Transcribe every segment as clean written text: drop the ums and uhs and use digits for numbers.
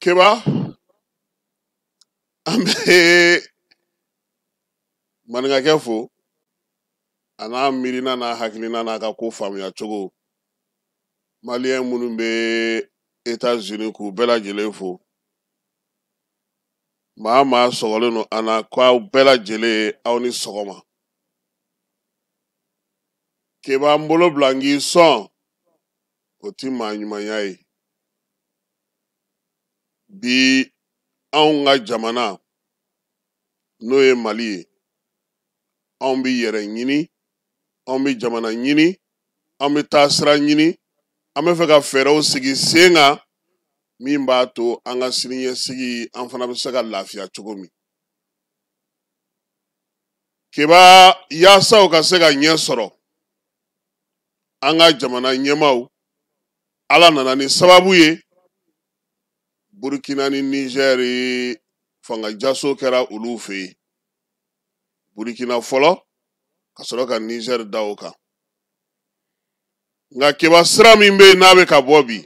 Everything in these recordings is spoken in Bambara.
Keba, an bɛ maninkakɛ fo a n'a miirina n'a hakilina n'a ka ko faamuya cogo. Maliyɛn minnu bɛ États-Unis, k'u bɛɛ lajɛlen fo. Maa maa sɔgɔlen don an na, k'aw bɛɛ lajɛlen, aw ni sɔgɔma. Keba, n bolo bila n k'i sɔn, o ti maa ɲumanya ye. Bi anw ka jamana, n'o ye Mali ye, anw bɛ yɛrɛ ɲini, anw bɛ jamana ɲini, an bɛ taa sira ɲini, an bɛ fɛ ka fɛɛrɛw sigi sen kan min b'a to an ka siniɲɛsigi, an fana bɛ se ka lafiya cogo min. Keba, yaasa u ka se ka ɲɛ sɔrɔ, an ka jamana ɲɛmaaw, Ala nana ni sababu ye, Burukina ni Nizɛri fanga jaso kɛra olu fɛ yen. Burukina fɔlɔ, ka sɔrɔ ka Nizɛri da o kan. Nka Keba, sira min bɛ yen n'a bɛ ka bɔ bi,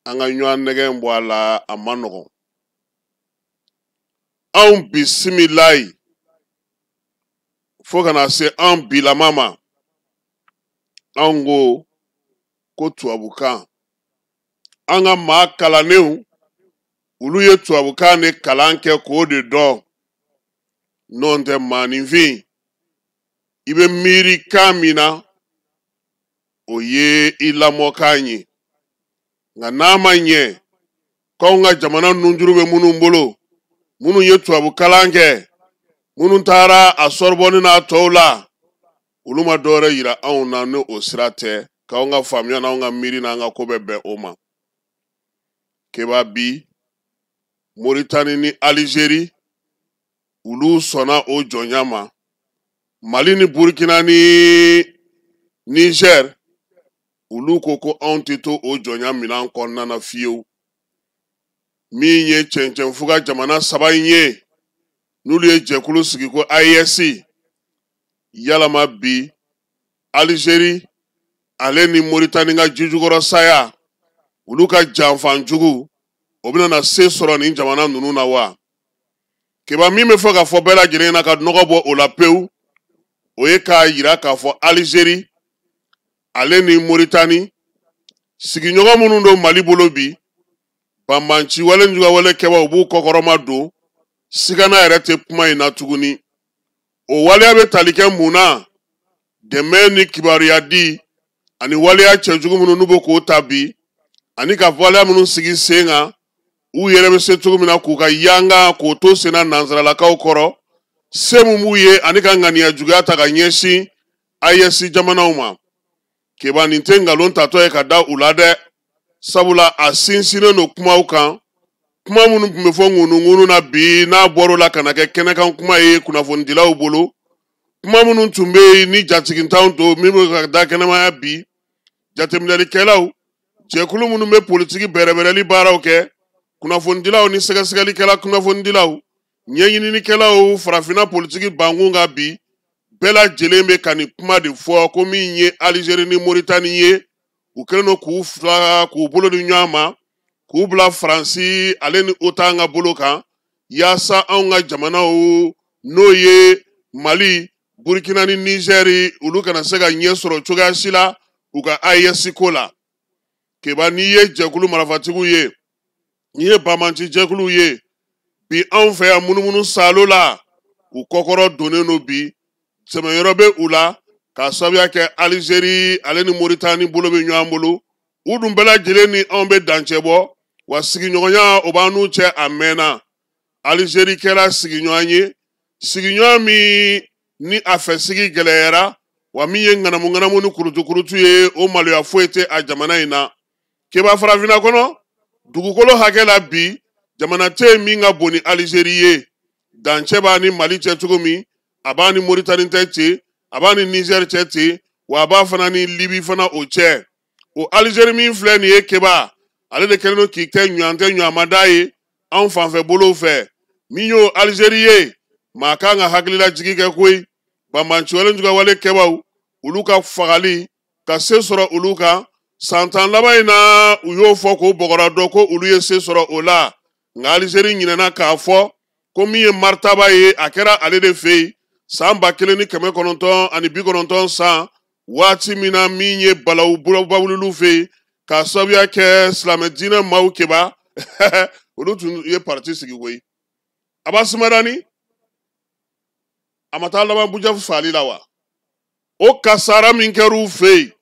an ka ɲɔgɔn nɛgɛn bɔ a la, a man nɔgɔn. Anw bisimilayi fo ka na se an bilama ma, anw ko ko tubabukan, an ka maa kalannenw, olu ye tubabukan de kalan kɛ k'o de dɔn. N'o tɛ, maaninfin, i bɛ miiri kan min na, o ye i lamɔkan ye. Nka n'a ma ɲɛ k'anw ka jamana nunjuru bɛ minnu bolo, minnu ye tubabu kalan kɛ, minnu taara a Sorbonne n'a tɔw la, olu ma dɔwɛrɛ yira anw na ni o sira tɛ, k'anw ka faamuya n'anw ka miiri n'an ka ko bɛ bɛn o ma. Keba, bi Moritani ni Alizeri, olu sɔnna o jɔnya ma. Mali ni Burukina ni Nizɛri, olu ko ko anw tɛ to o jɔnya minɛn kɔnɔna na fiyewu. Min ye cɛncɛnfuga jamana saba in ye, n'olu ye jɛkulu sigi ko AES, yalama bi Alizeri ale ni Moritani ka jijukɔrɔ saya, olu ka janfan jugu, o bɛna na se sɔrɔ nin jamana ninnu na wa? Keba, min bɛ fɔ ka fɔ bɛɛ lajɛlen na ka nɔgɔ bɔ o la pewu, o ye k'a yira k'a fɔ Alizeri ale ni Moritani, sigiɲɔgɔn minnu don Mali bolo bi, banbanci wale juguya wale kɛbaaw b'u kɔkɔrɔma don, sigana yɛrɛ tɛ kuma in na tuguni. O waleya bɛ tali kɛ mun na? Dɛmɛ ni kibaruya di ani waleya cɛjugu minnu n'u bɛ k'o ta bi, ani ka waleya minnu sigi sen kan, u yɛrɛ bɛ se cogo min na k'u ka yanga k'o to senna nansaralakaw kɔrɔ, se mun b'u ye, ani ka ŋaniya juguya ta ka ɲɛsin AES jamanaw ma. Keba, nin tɛ nkalon tatɔ ye ka da u la dɛ, sabula a sinsinnen don kumaw kan, kuma minnu tun bɛ fɔ ŋunuŋunu na bi, n'a bɔr'o la ka na kɛ kɛnɛkan kuma ye kunnafonidilaw bolo, kuma minnu tun bɛ yen ni jatigintanw don, min bɛ ka da kɛnɛmaya bi, jateminɛlikɛlaw, jɛkulu minnu bɛ politiki bɛrɛbɛrɛli baaraw kɛ, kunnafonidilaw ni sɛgɛsɛgɛlikɛla, kunnafonidilaw, ɲɛɲininikɛlaw farafinna politiki bankun kan bi, bɛɛ lajɛlen bɛ ka nin kuma de fɔ ko min ye Alizeri ni Moritani ye, u kɛlen don k'u fila k'u bolo di ɲɔgɔn ma, k'u bila Faransi ale ni OTAN ka bolo kan, yaasa anw ka jamanaw, n'o ye Mali, Burkina ni Nizɛri, olu kana se ka ɲɛ sɔrɔ cogoya si la u ka AES ko la. Keba, n'i ye jɛkulu marafatigiw ye, n'i ye banbanci jɛkuluw ye bi anw fɛ yan munumunu saalo la, u kɔkɔrɔ donnen don bi, sɛmɛyɔrɔ bɛ u la, k'a sababuya kɛ Alizeri ale ni Moritani bolo bɛ ɲɔgɔn bolo. U dun bɛɛ lajɛlen ni anw bɛ dancɛ bɔ, wa sigiɲɔgɔnya o b'an n'u cɛ a mɛnna. Alizeri kɛra sigiɲɔgɔn ye, sigiɲɔgɔn min ni a fɛ sigi gɛlɛyara, wa min ye ŋanamu ŋanamu ni kurutu kurutu ye, o maloya foyi tɛ a jamana in na. Keba, farafinna kɔnɔ dugukolo hakɛ la bi, jamana tɛ yen min ka bon ni Alizeri ye. Dancɛ b'a ni Mali cɛ cogo min, a b'a ni Moritani tɛ ten, a b'a ni Nizɛri cɛ ten, wa a b'a fana ni Libi fana o cɛ. O Alizeri min filɛ nin ye, Keba, ale de kɛlen don k'i kɛ ɲɔgɔn tɛ ɲɔgɔnmada ye anw fanfɛ bolow fɛ. Min y'o Alizeri ye, maa kan ka hakililajigi kɛ koyi. Banbanciwale jugawale kɛbaw, olu ka fagali ka se sɔrɔ olu kan, San 10 laban in na, u y'o fɔ k'o bɔgɔra dɔ ko olu ye se sɔrɔ o la. Nka Alizeri ɲinɛna k'a fɔ ko min ye maritaba ye, a kɛra ale de fɛ yen san 1990 san, waati min na min ye balawu bawuliliw fɛ yen k'a sababuya kɛ silamɛ diinɛ maaw keba olu tun ye parti sigi koyi. Abasi Madani a ma taa laban Bujafu faali la wa? O kasara min kɛr'u fɛ yen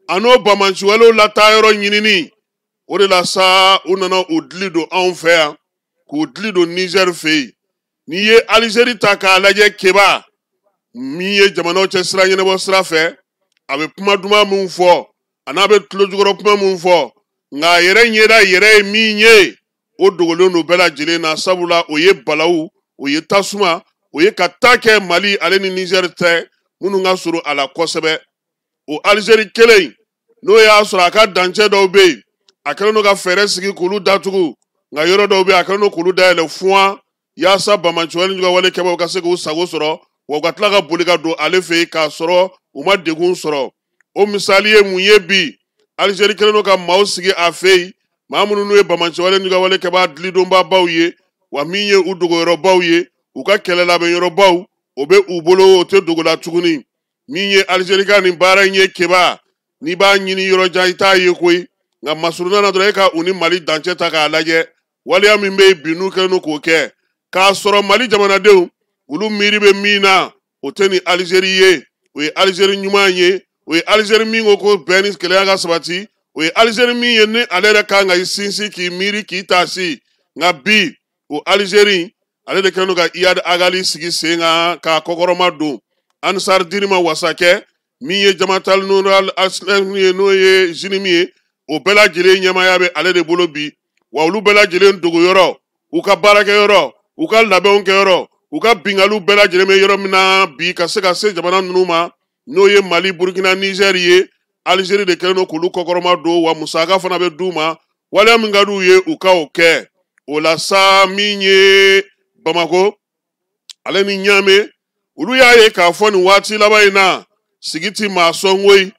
a n'o bamanciwalew lataayɔrɔ ɲinini, o de la sa u nana u dili don anw fɛ yan, k'u dili don Nizɛri fɛ yen. N'i ye Alizeri ta k'a lajɛ keba, min ye jamanaw cɛ sira ɲɛnabɔ sira fɛ, a bɛ kuma duman min fɔ a n'a bɛ tulo jukɔrɔ kuma min fɔ, nka a yɛrɛ ɲɛda yɛrɛ ye min ye, o dogolen don bɛɛ lajɛlen na. Sabula o ye balawu, o ye tasuma, o ye ka taa kɛ Mali ale ni Nizɛri tɛ minnu ka surun a la kosɛbɛ. O Alizeri kelen in, n'o y'a sɔrɔ a ka dancɛ dɔw bɛ yen, a kɛlen don ka fɛɛrɛ sigi k'olu datugu, nka yɔrɔ dɔw bɛ yen a kɛlen don k'olu dayɛlɛ fuwa yaasa bamanciwale ni juguwale kɛbaaw ka se k'u sago sɔrɔ, wa u ka tila ka boli ka don ale fɛ yen k'a sɔrɔ u ma degun sɔrɔ. O misali ye mun ye bi? Alizeri kɛlen don ka maaw sigi a fɛ yen, maa minnu n'u ye bamanciwale ni juguwale kɛbaa dilidonbabaw ye, wa min ye u dogoyɔrɔbaw ye, u ka kɛlɛ labɛnyɔrɔbaw, o bɛ u bolo, o tɛ dogo la tuguni. Min ye Alizeri ka nin baara in ye keba, n'i b'a ɲini yɔrɔ jan i t'a ye koyi, nka masurunna na dɔrɔn e ka u ni Mali dancɛ ta k'a lajɛ, waleya min bɛ yen bi n'u kɛlen don k'o kɛ k'a sɔrɔ Mali jamanadenw olu miiri bɛ min na, o tɛ ni Alizeri ye. O ye Alizeri ɲuman ye, o ye Alizeri min ko ko bɛn ni kelenya ka sabati, o ye Alizeri min ye ni ale yɛrɛ kan ka i sinsin k'i miiri k'i taasi. Nka bi o Alizeri ale de kɛlen don ka Iyad Agali sigi sen kan k'a kɔkɔrɔma don. Ansar Dini ma wasa kɛ, min ye Jamatal Nural Aslam ye, n'o ye Jinimi ye, o bɛɛ lajɛlen ɲɛmaaya bɛ ale de bolo bi. Wa olu bɛɛ lajɛlen dogoyɔrɔ, u ka baarakɛyɔrɔ, u ka labɛnw kɛyɔrɔ, u ka bingaliw bɛɛ lajɛlen bɛ yɔrɔ min na bi ka se ka se jamana ninnu ma, n'o ye Mali, Burukina, Nizɛri ye, Alizeri de kɛlen don k'olu kɔkɔrɔma don, wa musaka fana bɛ d'u ma, waleya min ka d'u ye u ka o kɛ. O la sa min ye Bamako ale ni Ɲame, olu y'a ye k'a fɔ nin waati laban in na sigi ti maa sɔn koyi.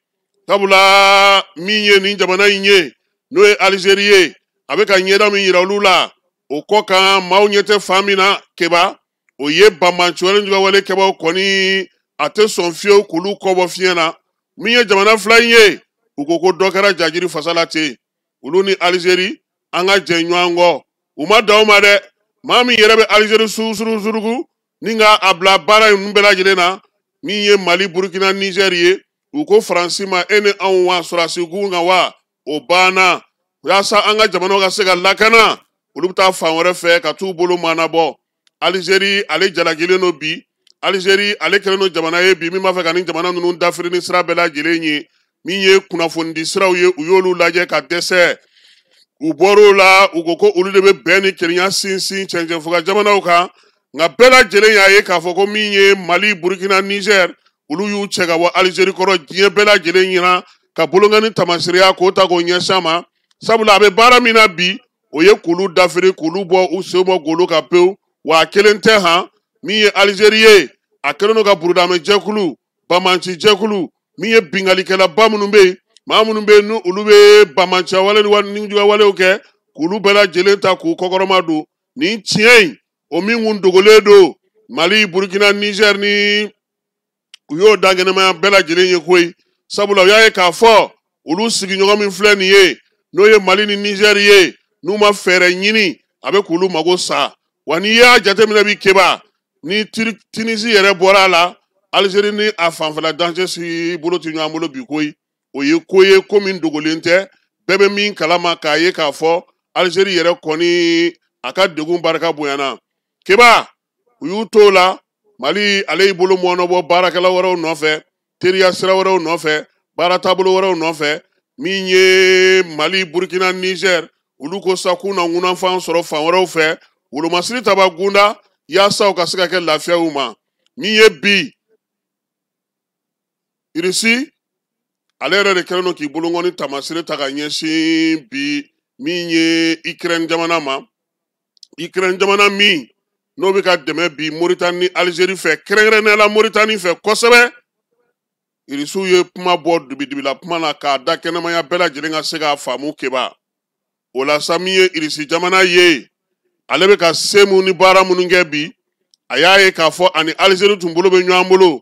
Sabula min ye nin jamana in ye, n'o ye Alizeri ye, a bɛ ka ɲɛda min yira olu la, o kɔ kan maaw ɲɛ tɛ fan min na keba, o ye banbanciwale juguwale kɛbaaw kɔni a tɛ sɔn fiyewu k'olu kɔbɔ fiɲɛ na. Min ye jamana fila in ye, u ko ko dɔ kɛra jajiri fasa la ten, olu ni Alizeri an ka jɛ ɲɔgɔn kɔ. U ma dan o ma dɛ, maa min yɛrɛ bɛ Alizeri surusurugu ni ka a bila baara in bɛɛ lajɛlen na, min ye Mali, Burukina, Nizɛri ye, u ko Faransi ma e ni anw wa sɔrɔdasi gun kan wa, o banna. Yaasa an ka jamanaw ka se ka lakana, olu bɛ taa fan wɛrɛ fɛ ka t'u bolo manabɔ. Alizeri ale jalakilen don bi, Alizeri ale kɛlen don jamana ye bi min b'a fɛ ka nin jamana ninnu dafiri ni sira bɛɛ lajɛlen ye. Min ye kunnafonidi siraw ye, u y'olu lajɛ ka dɛsɛ, u bɔr'o la, u ko ko olu de bɛ bɛn ni kelenya sinsin cɛncɛnfuga jamanaw kan. Nka bɛɛ lajɛlen y'a ye k'a fɔ ko min ye Mali, Burukina, Nizɛri, olu y'u cɛ ka bɔ Alizeri kɔrɔ diɲɛ bɛɛ lajɛlen ɲɛna, ka bolonkani taamasiriya k'o ta k'o ɲɛsin a ma. Sabula a bɛ baara min na bi, o ye k'olu dafiri, k'olu bɔ u sen bɔ golo kan pewu. Wa a kelen tɛ han, min ye Alizeri ye, a kɛlen don ka burudamɛ jɛkulu, bamanci jɛkulu, min ye binkalikɛlaba minnu bɛ yen, maa minnu bɛ yen n'olu bɛ bamanciya wale ni juguya walew kɛ, k'olu bɛɛ lajɛlen ta k'u kɔkɔrɔma don. Nin tiɲɛ in, o min kun dogolen don Mali, Burukina, Nizɛri ni u y'o da kɛnɛmaya bɛɛ lajɛlen ye koyi. Sabula u y'a ye k'a fɔ olu sigiɲɔgɔn min filɛ nin ye, n'o ye Mali ni Nizɛri ye, n'u ma fɛɛrɛ ɲini, a bɛ k'olu mago sa. Wa n'i y'a jateminɛ bi keba, ni Tinisi yɛrɛ bɔra a la, Alizeri ni a fanfɛla dancɛ si bolo tɛ ɲɔgɔn bolo bi koyi. O ye ko ye, ko min dogolen tɛ, bɛɛ bɛ min kalama k'a ye k'a fɔ Alizeri yɛrɛ kɔni a ka degun barika bonyana. Keba, u y'u t'o la, Mali ale y'i bolo mɔɔnɔbɔ baarakɛla wɛrɛw nɔfɛ, teriya sira wɛrɛw nɔfɛ, baara taabolo wɛrɛw nɔfɛ. Min ye Mali, Burukina, Nizɛri, olu ko sa k'u na ŋunanfan sɔrɔ fan wɛrɛw fɛ, wolomasiri taba gunda, yaasa u ka se ka kɛ lafiya u ma. Min ye bi Irisi, ale yɛrɛ de kɛlen don k'i bolonkɔni taamasere ta ka ɲɛsin bi min ye Ikɛrɛn jamana ma. Ikɛrɛn jamana min n'o bɛ ka dɛmɛ bi Moritani ni Alizeri fɛ, kɛrɛnkɛrɛnnenya la Moritani fɛ kosɛbɛ. Irisiw ye kuma bɔ dibidibila kuma na k'a da kɛnɛmaya bɛɛ lajɛlen ka se k'a faamu keba. O la sa, min ye Irisi jamana ye, ale bɛ ka se mun ni baara minnu kɛ bi, a y'a ye k'a fɔ ani Alizeri tun bolo bɛ ɲɔgɔn bolo,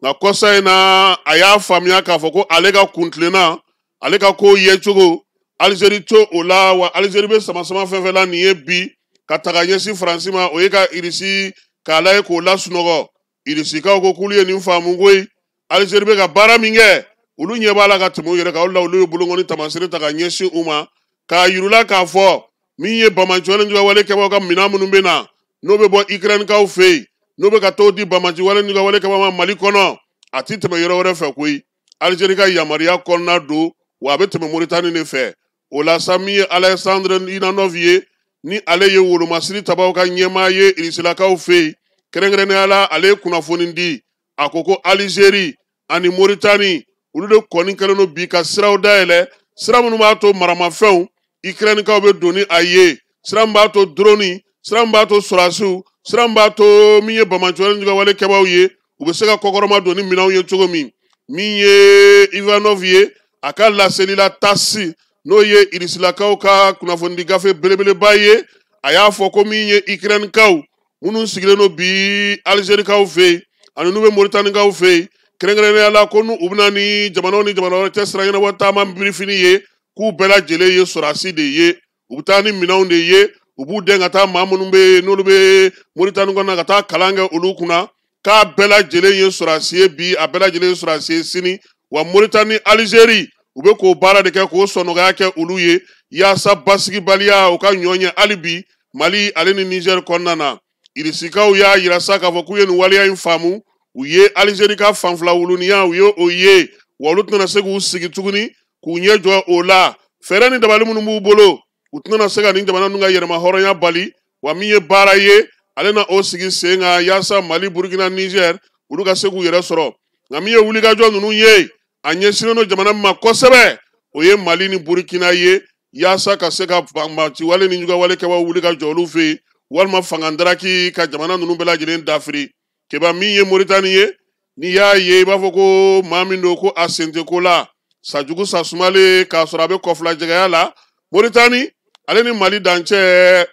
nka kɔsa in na a y'a faamuya k'a fɔ ko ale ka kuntilenna, ale ka ko yecogo, Alizeri to o la. Wa Alizeri bɛ sama-sama fɛn fɛn la nin ye bi ka taga ɲɛsin Faransi ma, o ye ka Irisi k'a lajɛ k'o lasunɔgɔ. Irisikaw ko k'olu ye nin faamu koyi, Alizeri bɛ ka baara min kɛ, olu ɲɛ b'a la ka tɛmɛ u yɛrɛ kan. O la olu ye bolonkɔni taamasere ta ka ɲɛsin u ma k'a yir'u la k'a fɔ min ye banbaanciwale juguwale kɛbagaw ka minɛn minnu bɛ na, n'o bɛ bɔ Ikɛrɛnikaw fɛ yen, n'o bɛ ka t'o di banbaanciwale juguwale kɛbagaw ma Mali kɔnɔ, a ti tɛmɛ yɔrɔ wɛrɛ fɛ koyi, Alizeri ka yamaruya kɔnɔna don, wa a bɛ tɛmɛ Moritani de fɛ. O la sa, min ye Alexandre Ivanov ye, ni ale ye wolomasiri tabaw ka ɲɛmaa ye Irisilakaw fɛ yen, kɛrɛnkɛrɛnnenya la ale ye kunnafoni di, a ko ko Alizeri ani Moritani, olu de kɔni kɛlen don bi ka siraw dayɛlɛ, sira minnu b'a to maramafɛnw Ikɛrɛnikaw bɛ don ni a ye, sira min b'a to drone, sira min b'a to sɔrɔdasiw, sira min b'a to min ye banbaanciwale juguwale kɛbaaw ye, u bɛ se ka kɔkɔrɔma don ni minɛnw ye cogo min. Min ye Ivanov ye, a ka laseli la TASS, n'o ye Irisilakaw ka kunnafonidi gafe belebeleba ye, a y'a fɔ ko min ye Ikɛrɛnikaw minnu sigilen don bi Alizerikaw fɛ yen ani n'u bɛ Moritanikaw fɛ yen, kɛrɛnkɛrɛnnenya la ko n'u bɛna ni jamanaw ni jamana wɛrɛ cɛ sira ɲɛnabɔ taama birifini ye, k'u bɛɛ lajɛlen ye sɔrɔdasi de ye, u bɛ taa ni minɛnw de ye, u b'u dɛn ka taa maa minnu bɛ yen n'olu bɛ Moritani kɔnɔna ka taa kalan kɛ olu kunna, k'a bɛɛ lajɛlen ye sɔrɔdasi ye bi, a bɛɛ lajɛlen ye sɔrɔdasi ye sini. Wa Moritani, Alizeri, u bɛ k'o baara de kɛ k'o sɔnɔgɔya kɛ olu ye yaasa basigibaliya u ka ɲɔ ɲɛ hali bi Mali ale ni Nizɛri kɔnɔna na. Irisikaw y'a yira sa k'a fɔ k'u ye nin waleya in faamu, u ye Alizeri ka fanfila wuluniya, u ye o ye, wa olu tɛna se k'u sigi tuguni k'u ɲɛ jɔ o la. Fɛɛrɛ ni dabali minnu b'u bolo, u tɛna se ka nin jamana ninnu ka yɛrɛma hɔrɔnya bali. Wa min ye baara ye, ale na o sigi sen kan yaasa Mali, Burukina, Nizɛri, olu ka se k'u yɛrɛ sɔrɔ. Nka min ye wulikajɔ ninnu ye, a ɲɛsinnen don jamana min ma kosɛbɛ, o ye Mali ni Burukina ye, yaasa ka se ka banbaanciwale ni juguwale kɛbaw wuli ka jɔ olu fɛ yen, walima fangandaraki ka jamana ninnu bɛɛ lajɛlen dafiri. Keba, min ye Moritani ye, n'i y'a ye i b'a fɔ ko maa min don ko a sen tɛ ko la, sajugu sasumalen k'a sɔrɔ a bɛ kɔfila jɛgɛya la. Moritani ale ni Mali dancɛ,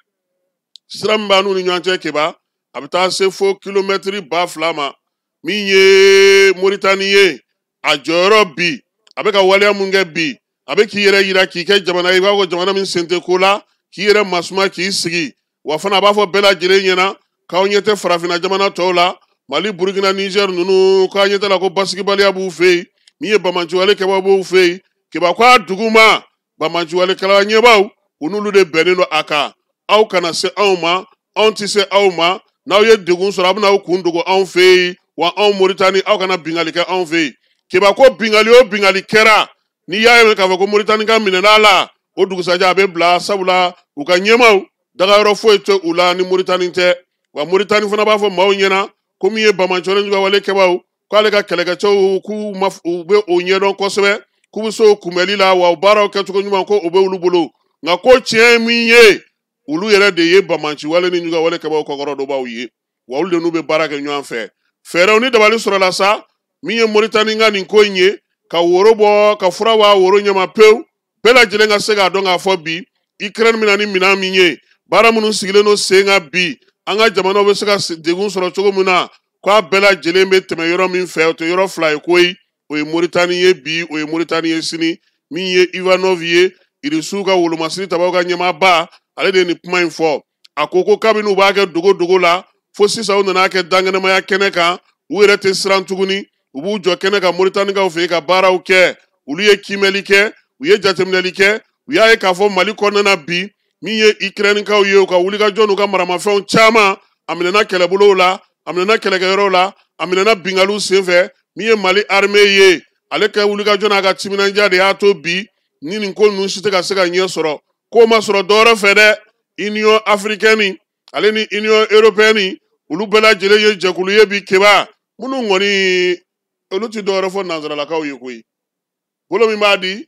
sira min b'a n'u ni ɲɔgɔn cɛ keba, a bɛ taa se fo kilomɛtiri 2000 ma. Min ye Moritani ye, a jɔyɔrɔ bi, a bɛ ka waleya mun kɛ bi, a bɛ k'i yɛrɛ yira k'i kɛ jamana ye, i b'a fɔ jamana min sen tɛ ko la, k'i yɛrɛ masuma k'i sigi. Wa fana a b'a fɔ bɛɛ lajɛlen ɲɛna k'aw ɲɛ tɛ farafinna jamana tɔw la, Mali, Burukina, Nizɛri ninnu, k'aw ɲɛ tɛ la ko basigibaliya b'u fɛ yen, min ye banbaanciwale kɛbaw b'u fɛ yen. Keba ko a dugu ma banbaanciwalekɛla ɲɛbaw, u n'olu de bɛnnen don a kan, aw kana se anw ma, anw tɛ se aw ma, n'aw ye degun sɔrɔ a bɛna aw kun dogo anw fɛ yen, wa anw Moritani, aw kana bingali kɛ anw fɛ yen. Keba ko bingali o bingali kɛra, n'i y'a ye k'a fɔ ko Moritani ka minɛna a la, o dugusajɛ a bɛ bila, sabula u ka ɲɛmaaw dagayɔrɔ foyi tɛ u la ni Moritani tɛ. Wa Moritani fana b'a fɔ maaw ɲɛna ko min ye banbaanciwale juguwale kɛbaw, k'ale ka kɛlɛkɛcɛw k'u ma, u bɛ o ɲɛdɔn kosɛbɛ, k'u bɛ se o kunbɛli la, wa baaraw kɛcogo ɲuman ko o bɛ olu bolo. Nka ko tiɲɛ ye min ye, olu yɛrɛ de ye banbaanciwale ni juguwale kɛbaw kɔkɔrɔdonbaw ye, wa olu de n'u bɛ baara kɛ ɲɔgɔn fɛ. Fɛɛrɛw ni dabali sɔrɔla sa, min ye Moritani ka nin ko in ye, ka woro bɔ ka fura bɔ a woro ɲɛma pewu, bɛɛ lajɛlen ka se k'a dɔn k'a fɔ bi Ukraine bɛna ni minɛn min ye, baara minnu sigilen don sen kan bi, an ka jamanaw bɛ se ka degun sɔrɔ cogo min na, k'a bɛɛ lajɛlen bɛ tɛmɛ yɔrɔ min fɛ, o tɛ yɔrɔ fila ye koyi, o ye Moritani ye bi, o ye Moritani ye sini. Min ye Ivanov ye, Irisiw ka wolomasiri tabaw ka ɲɛmaaba, ale de ye nin kuma in fɔ. A ko ko kabini u b'a kɛ dogo dogo la fo sisan u nana kɛ dankɛnɛmaya kɛnɛ kan, u yɛrɛ tɛ siran tuguni, u b'u jɔ kɛnɛ kan Moritanikaw fɛ yen ka baaraw kɛ. Olu ye kiimɛli kɛ, u ye jateminɛli kɛ, u y'a ye k'a fɔ Mali kɔnɔna na bi, min ye Ikɛrɛnikaw ye, u ka wulikajɔ n'u ka maramafɛnw caman a minɛna kɛlɛbolow la, a minɛna kɛlɛkɛyɔrɔw la, a minɛna bingaliw senfɛ. Min ye Mali armée ye, ale ka wulikajɔ n'a ka timinandiya de y'a to bi ni nin ko ninnu si tɛ ka se ka ɲɛ sɔrɔ. K'o ma sɔrɔ dɔwɛrɛ fɛ dɛ, Union africaine ale ni Union européenne, olu bɛɛ lajɛlen ye jɛkulu ye bi keba, minnu kɔni olu ti dɔwɛrɛ fɔ nansaralakaw ye koyi, bolo min b'a di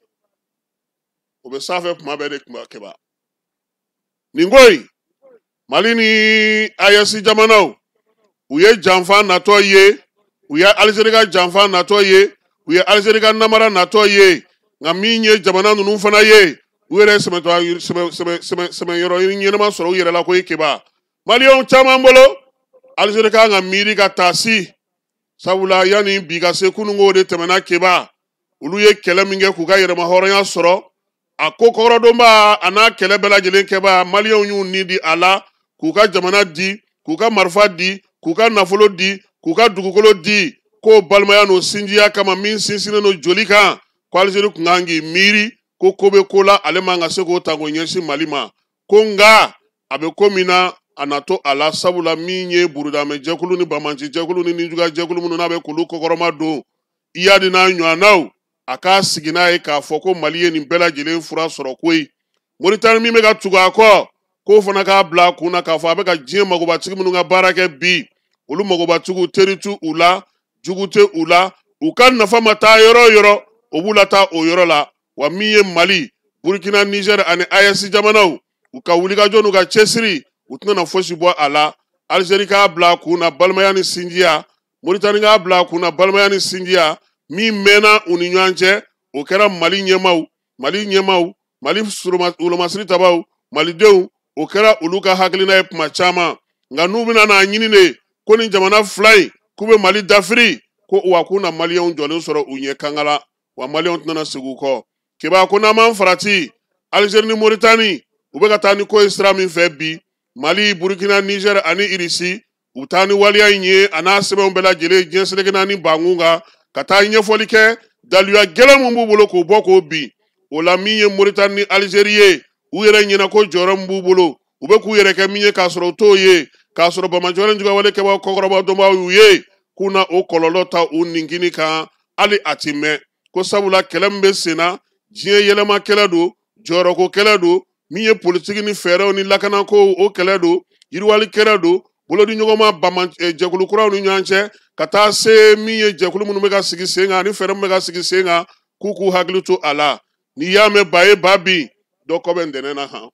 o bɛ sanfɛ kuma bɛɛ de kuma keba. Nin ko in, Mali ni AES jamanaw, u ye janfa natɔ ye, u ye Alizeri ka janfa natɔ ye, U ye Alizeri ka namara natɔ ye, nka min ye jamana ninnu fana ye, u yɛrɛ sɛmɛyɔrɔ ɲɛnama sɔrɔ u yɛrɛ la koyi. Keba, maliyɛnw caman bolo, Alizeri kan ka miiri ka taasi, sabula yanni bi ka se kununko de tɛmɛna. Keba, olu ye kɛlɛ min kɛ k'u ka yɛrɛma hɔrɔnya sɔrɔ, a ko kɔrɔdonba a n'a kɛlɛ bɛɛ lajɛlen kɛba, maliyɛnw y'u ni di a la, k'u ka jamana di, k'u ka marifa di, k'u ka nafolo di, k'u ka dugukolo di, k'o balimaya n'o sinjiya kama min sinsinnen don joli kan, ko Alizeri tun kan k'i miiri ko ko bɛ ko la, ale man ka se k'o ta k'o ɲɛsin Mali ma. Ko nka a bɛ ko min na, a na to a la, sabula min ye burudamɛ jɛkulu ni bamanci jɛkulu ni nijuguya jɛkulu minnu n'a bɛ k'olu kɔkɔrɔma don, Iyadi n'a ɲɔgɔnnaw, a k'a sigi n'a ye k'a fɔ ko Mali ye nin bɛɛ lajɛlen fura sɔrɔ koyi. Moritani min bɛ ka tugu a kɔ, k'o fana k'a bila a kun na k'a fɔ a bɛ ka diɲɛ magobatigi minnu ka baara kɛ bi, olu magobatigiw teri t'u u la, jugu tɛ u la, u ka nafa ma taa yɔrɔ o yɔrɔ, o b'u la taa o yɔrɔ la. Wa min ye Mali, Burkina, Niger ani AES jamanaw, u ka wulikajɔ n'u ka cɛsiri, u tɛna fosi bɔ a la. Alizeri k'a bila a kun na balimaya ni sinjiya, Moritani k'a bila a kun na balimaya ni sinjiya min mɛnna u ni ɲɔgɔn cɛ, o kɛra Mali ɲɛmaaw, Mali ɲɛmaaw, Mali wolomasiri tabaw, malidenw, o kɛra olu ka hakilina ye kuma caman. Nka n'u bɛna n'a ɲini de ko nin jamana fila in k'u bɛ Mali dafiri, ko wa k'u na maliyɛnw jɔlen sɔrɔ u ɲɛ kankala, wa maliyɛnw tɛna segin u kɔ. Keba ko n'an m'an farati, Alizeri ni Moritani u bɛ ka taa ni ko ye sira min fɛ bi, Mali, Burkina, Niger ani Irisi, u bɛ taa ni waleya in ye a n'a sɛbɛnw bɛɛ lajɛlen diɲɛ seleke naani bankun kan, ka taa ɲɛfɔli kɛ daluya gɛlɛn min b'u bolo k'o bɔ k'o bin o la. Min ye Moritani ni Alizeri ye, u yɛrɛ ɲɛna ko jɔyɔrɔ min b'u bolo, u bɛ k'u yɛrɛ kɛ min ye k'a sɔrɔ u t'o ye, k'a sɔrɔ bamanjɔlen juguya kɛbaaw kɔkɔrɔba dɔnbaaw y'u ye k'u na o kɔlɔlɔ ta u ninkini kan, hali a ti mɛn. Ko sabula kɛlɛ min bɛ sen na, diɲɛ yɛlɛma kɛlɛ don, jɔyɔrɔko kɛlɛ don, min ye politiki ni fɛɛrɛw ni lakanako o kɛlɛ don, yiriwali kɛlɛ don, bolodi ɲɔgɔnma baman jɛkulu kuraw ni ɲɔgɔn cɛ, ka taa se min ye jɛkulu minnu bɛ ka sigi sen kan ani fɛɛrɛ min bɛ ka sigi sen kan, k'u k'u hakili to a la. N'i y'a mɛn ba ye ba bin, dɔ kɔ bɛ ntɛnɛn na han.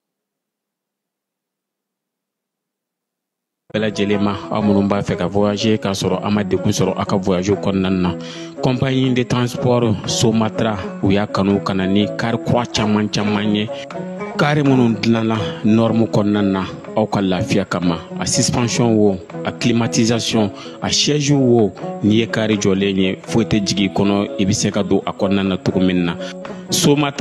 Bɛɛ lajɛlen ma, aw minnu b'a fɛ ka voyager k'a sɔrɔ a ma degun sɔrɔ aw ka voyage kɔnɔna na, compagnie de transport Somatra, u y'a kanu ka na ni kari kura caman caman ye, kari minnu dilanna norme kɔnɔna na aw ka lafiya kama. A suspension wo, a climatisation, a siège wo, n'i ye kari jɔlen ye, foyi tɛ jigin i kɔnɔ, i bɛ se ka don a kɔnɔna na cogo min na. Somatra.